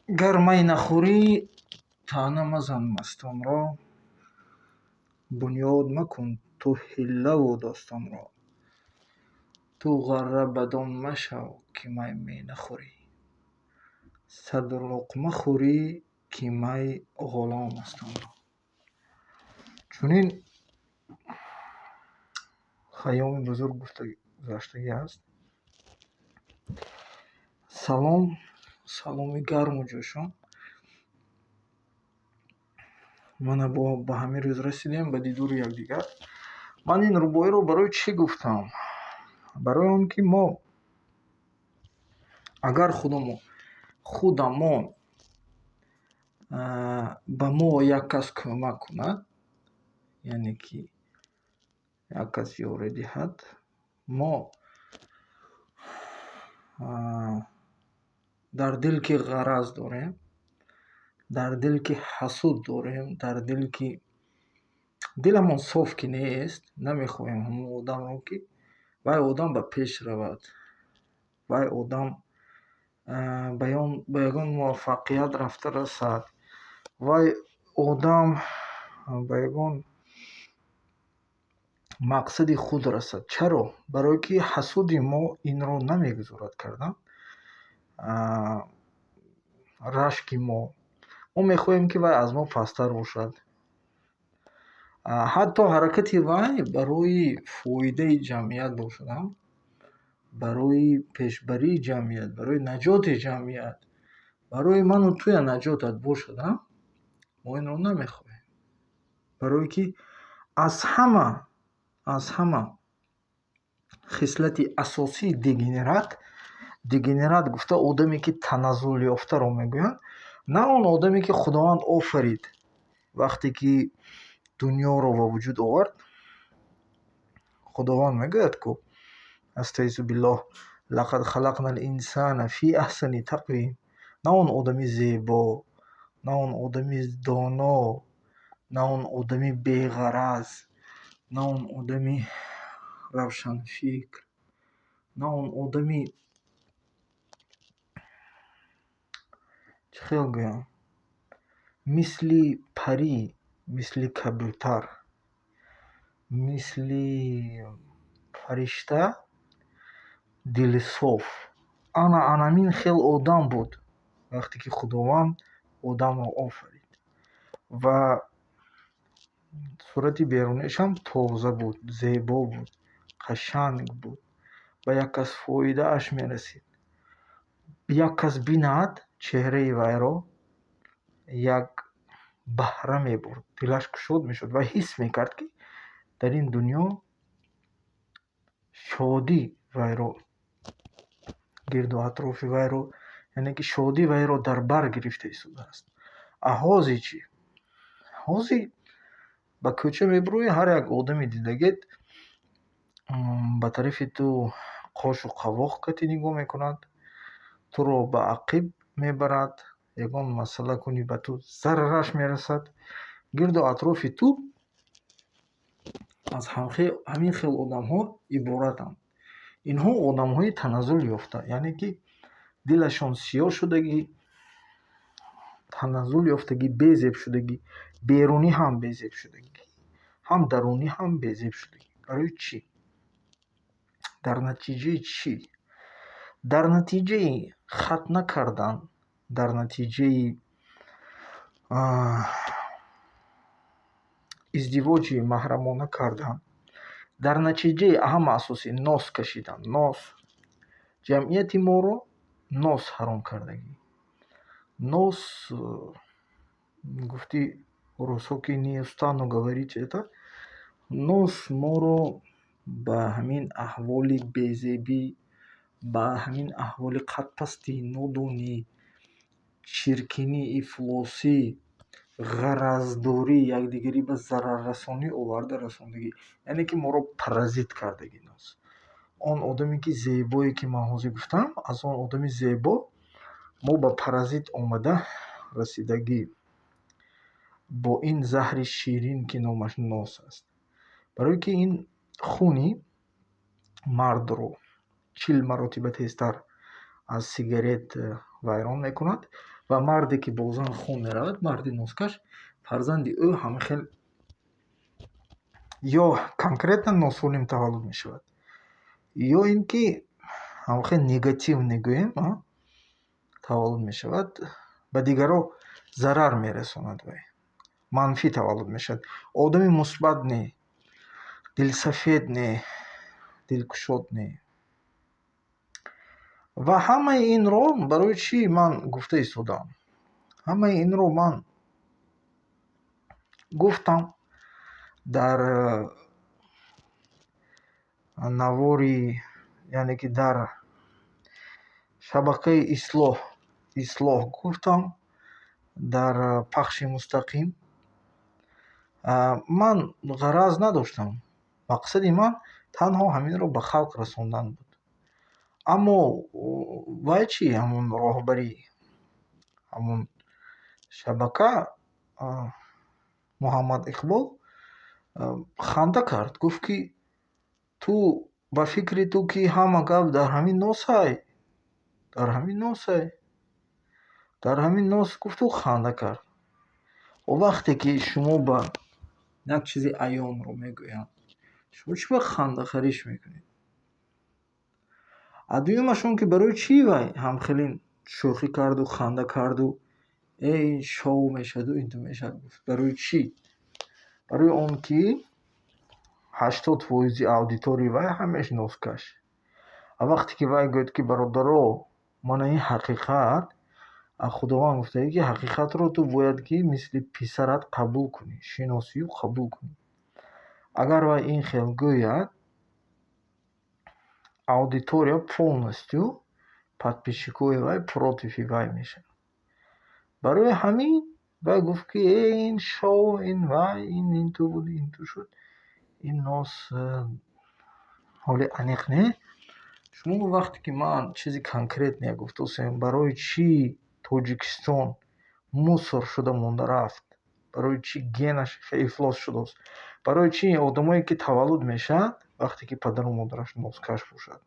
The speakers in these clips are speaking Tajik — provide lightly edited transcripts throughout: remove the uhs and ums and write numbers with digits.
Гар май нахӯрӣ, таъна мазан мастонро, бунёд макун ту ҳиллаву достонро. Ту ғарра бадон машав, ки май менахӯрӣ, сад луқма хӯрӣ, ки май ғулом аст онро. Чунин Хайёми бузург гуфта гузаштагӣ аст. Салом, саломи гарму ҷӯшон. Мана бо ба ҳамин рӯз расидем, ба дидори якдигар. Ман ин рубоиро барои чӣ гуфтам? Барои он ки мо агар худамон ба мо як кас кӯмак кунад, яъне ки як кас ёрӣ диҳад, мо дар дил ки ғараз дорем, дар дил ки ҳасуд дорем, дар дил ки диламон соф ки нест, намехоҳем ҳамон одамро, ки вай одам ба пеш равад, вай одам ба ягон муваффақият рафта расад, вай одам ба ягон мақсади худ расад. Чаро? Барое ки ҳасуди мо инро намегузорад кардан. Рашки мо. Мо мехоҳем, ки вай аз мо пасттар бошад. Ҳатто ҳаракати вай барои фоидаи ҷамъият бошад ҳам, барои пешбарии ҷамъият, барои наҷоти ҷамъият, барои ману туя наҷотат бошад ҳам, мо инро намехоҳем. Барое ки аз ҳама хислати асосии дегенерат, дегенерат гуфта одаме, ки таназзул ёфтаро мегӯянд, на он одаме, ки Худованд офарид, вақте ки дунёро ба вуҷуд овард, Худованд мегӯяд ку: астаизу биллоҳ, лақад халақнал инсана фи аҳсани тақвим. На он одами зебо, на он одами доно, на он одами беғараз, на он одами равшанфикр, на он одами, чӣ хел гӯям, мисли парӣ, мисли кабӯтар, мисли фаришта дилсоф. Ана анамин хел одам буд, вақте ки Худованд одамро офарид. Ва сурати берунишам тоза буд, зебо буд, қашанг буд, ба як кас фоидааш мерасид. Як кас бинад чеҳраи вайро, як баҳра мебурд, дилаш кушод мешуд ва ҳис мекард, ки дар ин дунё шодӣ вайро гирду атрофи вайро, яъне ки шодӣ вайро дар бар гирифта истодааст. А ҳозир чӣ? Ҳозир ба кӯча мебурӯӣ, ҳар як одами дидагет ба тарафи ту қошу қавоқ кати нигоҳ мекунад, туро ба ақиб мебарад, ягон масъала кунӣ, ба ту зарараш мерасад. Гирду атрофи ту аз ҳамин хел одамҳо иборатанд. Инҳо одамҳои таназзул ёфта, яъне ки дилашон сиёҳ шудагӣ, таназзул ёфтагӣ, безеб шудагӣ, берунӣ ҳам безеб шудагӣ, ҳам дарунӣ ҳам безеб шудагӣ. Барои чӣ? Дар натиҷаи чӣ? Дар натиҷаи хат накардан, дар натиҷаи издивоҷи маҳрамона кардан, дар натиҷаи ҳама асосӣ нос кашидан, нос. Ҷамъияти моро нос ҳаром кардагӣ. Нос, гуфти русҳо, ки не устану говорить это, нос моро ба ҳамин аҳволи безебӣ, ба ҳамин аҳволи қадпастӣ, нодонӣ, чиркинӣ, ифлосӣ, ғараздорӣ, якдигарӣ ба зараррасонӣ оварда расондагӣ. Яъне ки моро паразит кардагӣ нос. Он одаме, ки зебое, ки ман ҳозир гуфтам, аз он одами зебо мо ба паразит омада расидагӣ бо ин заҳри ширин, ки номаш нос аст. Барое ки ин хуни мардро 40 маротиба тезтар аз сигарет вайрон мекунад. Ва марде, ки бо зан хоб меравад, марди носкаш, фарзанди ӯ ҳамин хел ё конкретно носолим таваллуд мешавад, ё ин ки ҳамин хел негативный гӯем, таваллуд мешавад, ба дигарон зарар мерасонад. Вай манфӣ таваллуд мешавад. Одами мусбат не, дилсафед не, дилкушод не. Ва ҳамаи инро барои чӣ ман гуфта истодам? Ҳамаи инро ман гуфтам дар навори, яъне ки дар шабакаи Ислоҳ гуфтам, дар пахши мустақим. Ман ғараз надоштам, мақсади ман танҳо ҳаминро ба халқ расондан буд. Аммо вай чӣ, ҳамун роҳбари ҳамун шабака, Муҳаммад Иқбол, ханда кард, гуфт, ки ту ба фикри ту, ки ҳама гап дар ҳамин носай, дар ҳамин носай, дар ҳамин нос, гуфту ханда кард. Вақте ки шумо ба як чизи аёнро мегӯянд, шумо чӣ ба хандахариш мекунед? А дуюмаш он, ки барои чӣ вай ҳамхелин шӯхӣ карду ханда карду, э, ин шоу мешаваду ин ту мешавад, гуфт? Барои чӣ? Барои он ки 80 фоизи аудиторияи вай ҳамааш носкаш. А вақте ки вай гӯяд, ки бародаро, мана ин ҳақиқат, Худованд гуфтагӣ, ки ҳақиқатро ту бояд ки мисли писарат қабул кунӣ, шиносию қабул кунӣ. Агар вай ин хел гӯяд, аудитория полностью, подписчикои вай против вай мешавад. Барои ҳамин вай гуфт, ки э, ин шоу, ин вай, ин ту буд, ин ту шуд, ин нос ҳоли аниқ не. Шумо вақте ки ман чизи конкретное гуфтосем, барои чӣ Тоҷикистон мусор шуда монда рафт, барои чӣ генаш ифлос шудааст, барои чӣ одамое, ки таваллуд мешавад, вақте ки падару модараш носкаш бошад,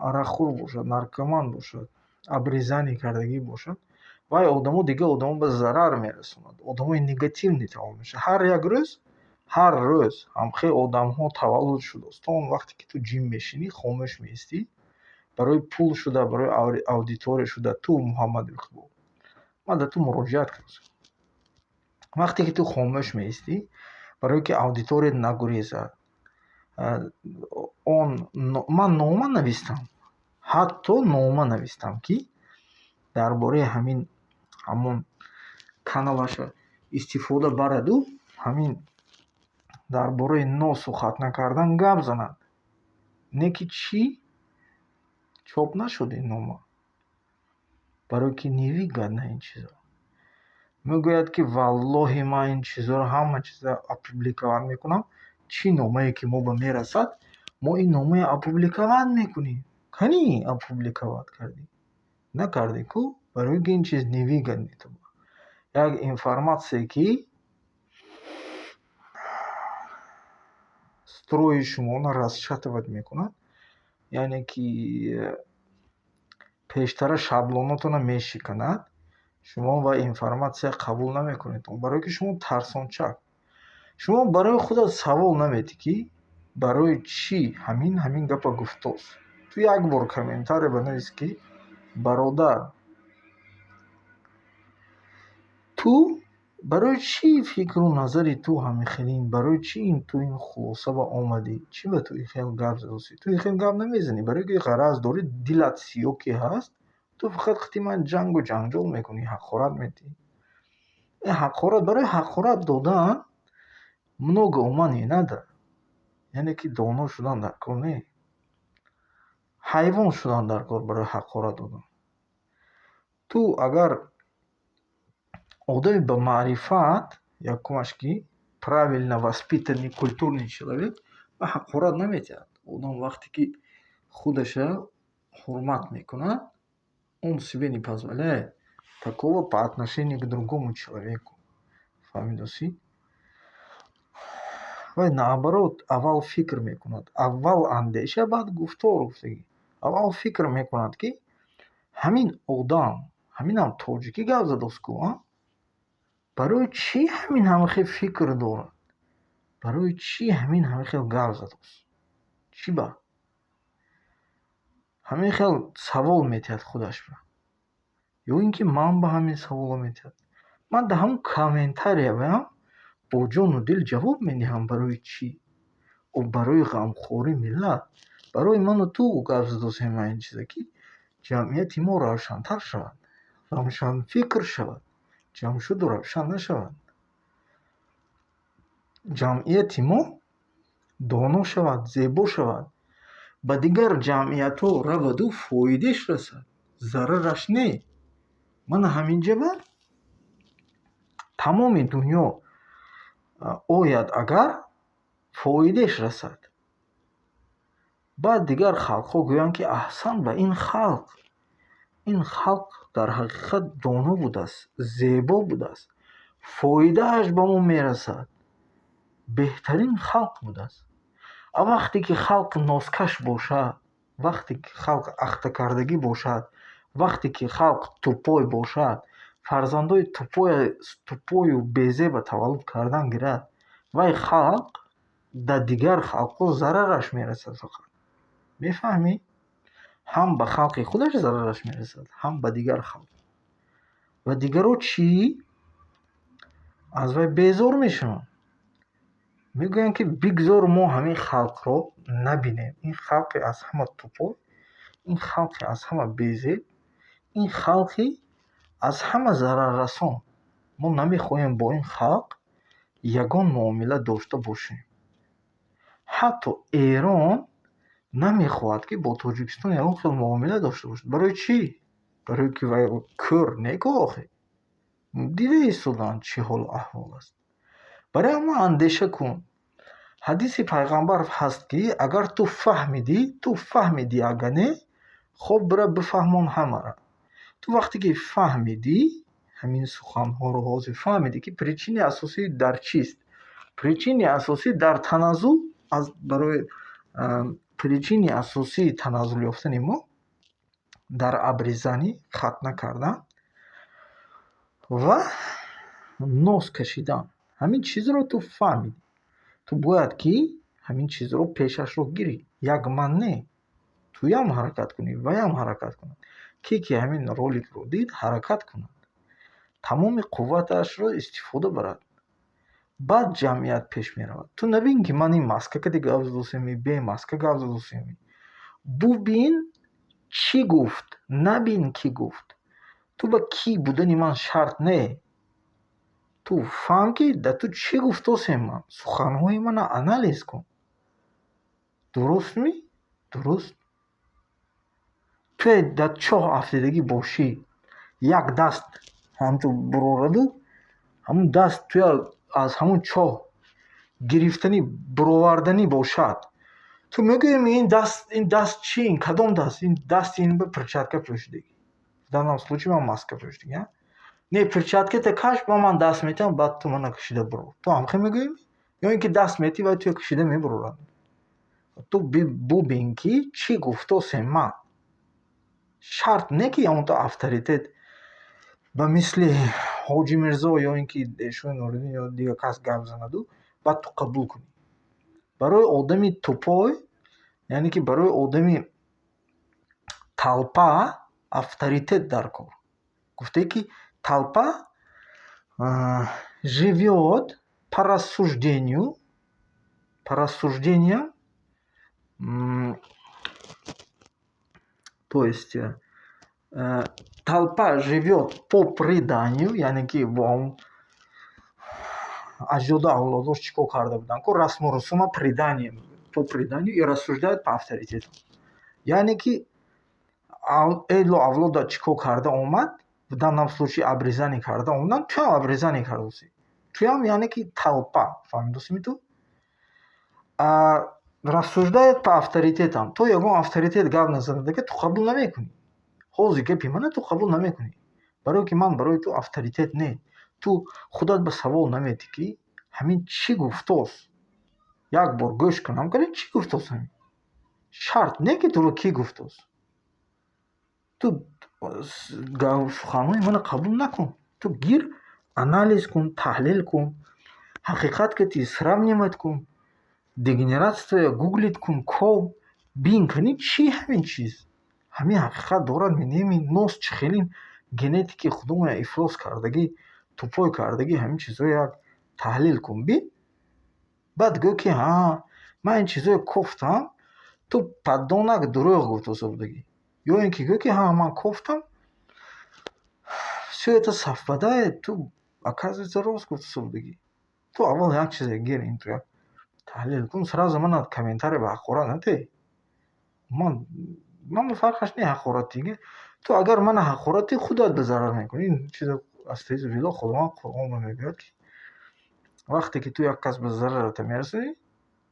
арақхӯр бошад, наркоман бошад, обрезание кардагӣ бошад, вай одамо дигар одамо ба зарар мерасонад, одамои негативный таваллуд мешавад. Ҳар як рӯз, ҳар рӯз ҳамхел одамҳо таваллуд шудааст. То он вақте ки ту ҷим мешинӣ, хомӯш меистӣ, барои пул шуда, барои аудитория шуда, ту, Муҳаммад Иқбол, ман дар ту муроҷиат кардам. Вақте ки ту хомӯш меистӣ, барое ки аудиторият нагурезад, он ман нома навистам, ҳатто нома навистам, ки дар бораи ҳамин ҳамон каналаша истифода бараду ҳамин дар бораи носу хатна кардан гап занад. Не ки чӣ, чоп нашуд ин нома, барое ки невыгодно ин чизо. Мегӯяд, ки валлоҳи, ман ин чизоро, ҳама чизро опубликовать мекунам, чӣ номае ки мо ба мерасад, мо ин номаро опубликовать мекунем. Канӣ, опубликовать кардӣ? Накардӣ ку, барои ки ин чиз невыгодно. Як информация, ки строи шуморо расшатывать мекунад, яъне ки пештара шаблонотонро мешиканад, шумо ва информация қабул намекунед, барое ки шумо тарсончак. Шумо барои худат савол намедиҳӣ, ки барои чӣ ҳамин гапа гуфтост. Ту як бор комментарий банавис, ки бародар, ту барои чӣ фикру назари ту ҳамин хелин, барои чӣ ту ин хулоса ба омадӣ, чӣ ба ту ин хел гап задосӣ? Ту ин хел гап намезанӣ, барое ки ғараз дорӣ, дилат сиёҳ ки ҳаст, ту фақат қити ман ҷангу ҷанҷол мекунӣ, ҳақорат медиҳӣ. Ҳақорат, барои ҳақорат додан много ума не надо, яъне ки доно шудан дар кор не, ҳайвон шудан дар кор барои ҳақорат додан. Ту агар одами ба маърифат, якумаш, ки правильно воспитанный, культурный человек, ба ҳақорат наметиҳад. Одам вақте ки худаша ҳурмат мекунад, он себе не позволяет такого по отношению к другому человеку. Фаҳмидосӣ? Вай, наоборот, аввал фикр мекунад, аввал андеша, баъд гуфтор гуфтагӣ. Аввал фикр мекунад, ки Ҳамин одам, ҳаминам тоҷикӣ гап задааст ку, а? Барои чӣ ҳамин ҳама хел фикр дорад? Барои чӣ ҳамин ҳама хел гап задааст? Чӣ ба? Ҳамин хел савол метиҳад худашба. Ё ин ки ман ба ҳамин саволро метиҳад. Ман дар ҳамун комментарияам бо ҷону дил ҷавоб медиҳам, барои чӣ. Ӯ барои ғамхории миллат, барои ману ту гап задосем ин чиза, ки ҷамъияти мо равшантар шавад, равшанфикр шавад, ҷамшуду равшан нашавад. Ҷамъияти мо доно шавад, зебо шавад, ба дигар ҷамъиятҳо раваду фоидааш расад, зарараш не. Мана ҳамин ҷаба тамоми дунё ояд, агар фоидааш расад. Баъд дигар халқҳо гӯянд, ки аҳсан ба ин халқ. Ин халқ дар ҳақиқат доно будааст, зебо будааст, фоидааш ба мо мерасад. Беҳтарин халқ будааст. А вақте ки халқ носкаш бошад, вақте ки халқ ахтакардагӣ бошад, вақте ки халқ тупой бошад, фарзандои тупою безеба таваллуд кардан гирад, вай халқ дар дигар халқҳо зарараш мерасад фақат. Мефаҳмӣ? Ҳам ба халқи худаш зарараш мерасад, ҳам ба дигар халқ. Ва дигаро чӣ? Аз вай безор мешаванд. Мегӯянд, ки бигзор мо ҳамин халқро набинем. Ин халқи аз ҳама тупой, ин халқи аз ҳама безеб, ин халқи аз ҳама зараррасон. Мо намехоҳем бо ин халқ ягон муомила дошта бошем. Ҳатто Эрон намехоҳад, ки бо Тоҷикистон ягон хел муомила дошта бошад. Барои чӣ? Барое ки вай кӯр не ку охи. Дида истодаанд, чӣ ҳолу аҳвол аст. Барои ҳамон андеша кун. Ҳадиси пайғамбар ҳаст, ки агар ту фаҳмидӣ, ту фаҳмидӣ, агар не, хоб бира бифаҳмон ҳамаро. Ту вақте ки фаҳмидӣ, ҳамин суханҳоро ҳозир фаҳмидӣ, ки причинаи асосӣ дар чист? Причинаи асосӣ дар таназзул аз барои причинаи асосии таназзул ёфтани мо дар обрезание, хатна кардан ва нос кашидан. Ҳамин чизро ту фаҳмидӣ. Ту бояд ки ҳамин чизро пешашро гирӣ. Як ман не. Туям ҳаракат кунӣ, ваям ҳаракат кунад. Ке ки ҳамин роликро дид, ҳаракат кунад. Тамоми қувваташро истифода барад. Баъд ҷамъият пеш меравад. Ту набин, ки ман ин маска кади гап задосем, бе маска гап задосем. Бубин, чӣ гуфт, набин, кӣ гуфт. Ту ба кӣ будани ман шарт не. Ту фаҳм, ки да ту чӣ гуфтосем ман. Суханҳои мана анализ кун. Дурустми? Дуруст. Туе дар чоҳ афтидагӣ бошӣ, як даст ҳамту бурораду, ҳамун даст туя аз ҳамун чоҳ гирифтанӣ, буроварданӣ бошад. Ту мегӯӣ, ин даст чӣ, ин кадом даст? Ин дасти ин ба перчатка пӯшидагӣ. В данном случае ман маска пӯшидагӣ. Не, перчатката каш, ба ман даст метиҳам, баъд ту мана кашида бурор. Ту ҳамхел мегӯӣ? Ё ин ки даст метиҳӣ ва туя кашида мебурорад? Ту бубин, ки чӣ гуфтосем ман. Шарт не, ки ягонта авторитет ба мисли Ҳоҷи Мирзо ё ин ки Эшои Нуриддин ё дигар кас гап занаду, баъд ту қабул кунӣ. Барои одами тупой, яъне ки барои одами толпа авторитет дар кор. Гуфтае, ки толпа живёт по рассуждению, по рассуждениям, то есть толпа живёт по преданию, яъне ки бо аҷдоду авлодош чӣ кор карда буданд ку, расму русума, предание, по преданию и рассуждают по авторитету. Яъне ки элу авлода чӣ кор карда омад, в данном случае обрезание карда омаданд, туям обрезание кардосӣ. Туям, яъне ки толпа, фаҳмидосӣ ту? Рассуждает по авторитетам. То ягон авторитет гап назанад, ту қабул намекунӣ. Ҳозир гапи мана ту қабул намекунӣ. Барое ки ман барои ту авторитет не. Ту худат ба савол наметӣ, ки ҳамин чӣ гуфтост? Як бор гӯш кунам, кали чӣ гуфтост ҳамин? Шарт не, ки туро кӣ гуфтост. Ту Суханҳои мана қабул накун. Ту гир, анализ кун, таҳлил кун, ҳақиқат кати сравнивать кун, дегенератсия гуглить кун, ков, бин, кани чӣ ҳамин чиз, ҳамин ҳақиқат дорад ми нос, чӣ хеле генетики худумона ифлос кардагӣ, тупой кардагӣ. Ҳамин чизҳоро як таҳлил кун, бин, баъд гӯ, ки ҳа, ман ин чизҳоро кофтам, ту, подонок, дурӯғ гуфта будагӣ, ё ин ки гӯ, ки ҳа, ман кофтам, всё это совпадает, ту, оказывается, рост гуфта будагӣ. Ту аввал як чизе гир, инту як таҳлил кун, сразу мана комментарий ба ҳақорат натеҳ. Ман фарқаш не ҳақорат дига. Ту агар мана ҳақорат диҳӣ, худат ба зарар мекунӣ. Ин чиза астаизу биллоҳ, Худованд Қуръон мегӯяд, ки вақте ки ту як кас ба зарарата мерасонӣ,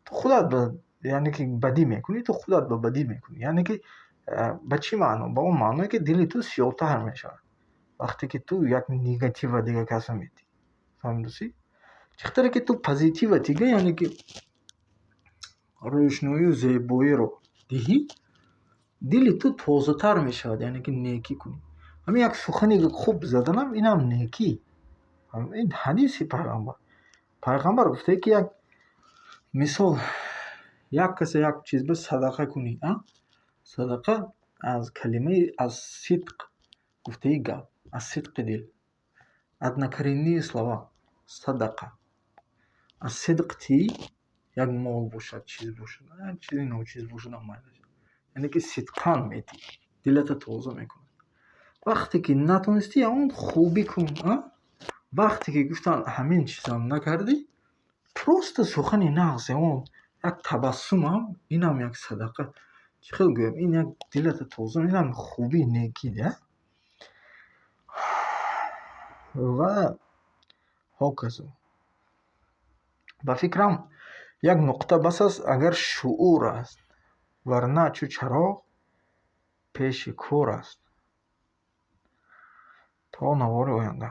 ту худат ба, яъне ки, бадӣ мекунӣ, ту худат ба бадӣ мекунӣ. Яъне ки ба чӣ маъно? Ба он маъное, ки дили ту сиёҳтар мешавад, вақте ки ту як негатива дигар касро медиҳӣ. Фаҳмидусӣ? Чӣ қадаре ки ту позитива дига, яъне ки рӯшноию зебоиро диҳӣ, дили ту тозатар мешавад, яъне ки некӣ кунӣ. Ҳамин як сухани хуб заданам, инам некӣ. Ин ҳадиси пайғамбар. Пайғамбар гуфтае, ки як мисол, як касе як чиз ба садақа кунӣ, садақа аз калимаи аз сидқ гуфтаи гап, аз сидқи дил, однокоренные слова. Садақа аз сидқ тӣ, як мол бошад, чиз бошад, як чизи ночиз бошадам майлаш, яъне ки сидқан медиҳӣ, дилата тоза мекунад. Вақте ки натонистӣ, он хубӣ кун. Вақте ки гуфтанд, ҳамин чизам накардӣ, просто сухани нағз, он як табассумам, инам як садақа. Чӣ хел гӯям, ин як дилата тоза, инам хубӣ, некӣ да ва ҳоказо. Ба фикрам, як нуқта бас аст, агар шуур аст, варна чу чароғ пеши кӯр аст. То навори оянда.